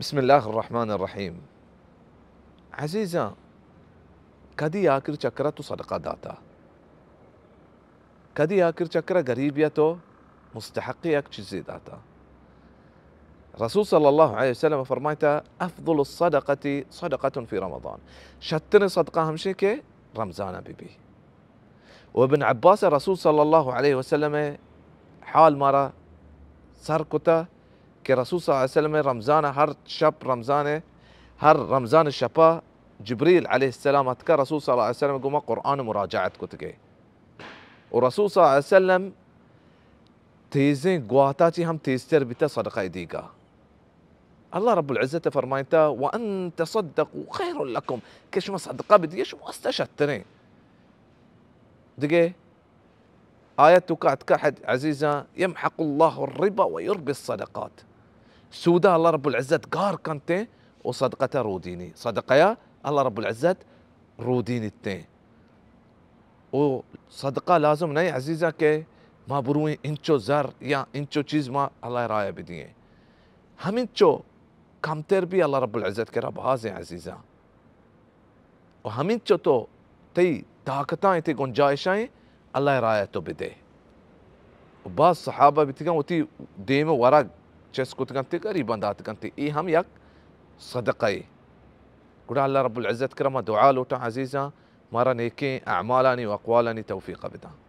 بسم اللہ الرحمن الرحیم۔ عزیزاں، کدی آخر چکرا تو صدقہ داتا؟ کدی آخر چکرا غریب یا تو مستحق یک چیزے داتا؟ رسول صلی اللہ علیہ وسلم فرمائتا، افضل الصدقۃ صدقۃ فی رمضان۔ شتر صدقہ ہمشے کہ رمضان بی بی۔ و ابن عباس رسول صلی اللہ علیہ وسلم حال مارا سر کتا کہ رسول صلی اللہ علیہ وسلم رمضان ہر شپ رمضان، ہر رمضان شپا جبریل علیہ السلام اتکا رسول صلی اللہ علیہ وسلم گوما قرآن مراجعت کتگے۔ و رسول صلی اللہ علیہ وسلم تیزیں گواتا چی ہم تیزتر بیتا صدقہ دیگا۔ اللہ رب العزت فرمائتا، وان تصدقوا خیر لکم، کہ شما صدقہ بدیے شما واسطہ شتریں۔ دگہ آیت تو کا اتکا حد عزیزاں، یمحق اللہ الربا و یربی الصدقات۔ سودا اللہ رب العزت گار کنتے و صدقہ تا رودینی۔ صدقہ یا اللہ رب العزت رودینیتے۔ و صدقہ لازم نہیں عزیزاں کہ ما برویں انچو زر یا انچو چیز ما اللہ راہ بدییں۔ ہمینچو کمتر بھی اللہ رب العزت کرا بازیں عزیزاں۔ و ہمینچو تو تئی طاقتاں، تئی گنجائشاں اللہ راہ تو بدے۔ و باز صحابہ بیتگاں وتی دیم ورگ چست کتگنتے، غریباں داتگنتے۔ اے ہم یک صدقہ اے۔ گڑا اللہ رب العزت کرا ما دعا لوٹاں عزیزاں، مارا نیکیں اعمالانی و اقوالانی توفیق بداں۔